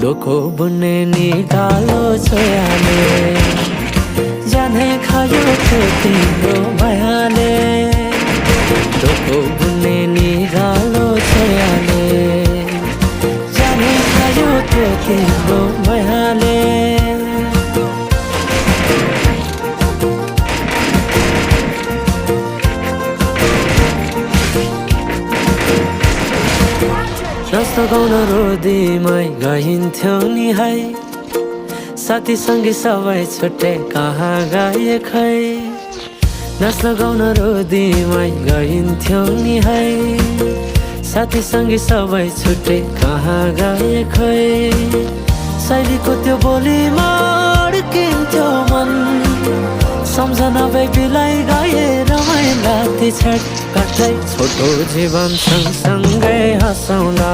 डोको बुन्ने निकालो छोयाले जाने खायो थियो तिम्रो मायाले डोको बुन्ने निकालो छोयाले जाने खायो थियो तिम्रो मायाले जस्तो गाउन रोदीमै गइन्थ्यो नि है साथी सँगै सबै छुट्टै कहाँ गए खै नाच्न गाउन रोदीमै गइन्थ्यो नि है साथी सँगै सबै छुट्टै कहाँ गए खै शैलीको त्यो बोलीमा अड्किन्थ्यो मन सम्झना बेबीलाई गाए रमाइला ती छट काट्दै छोटो जीवन सँगसँगै हँसौँला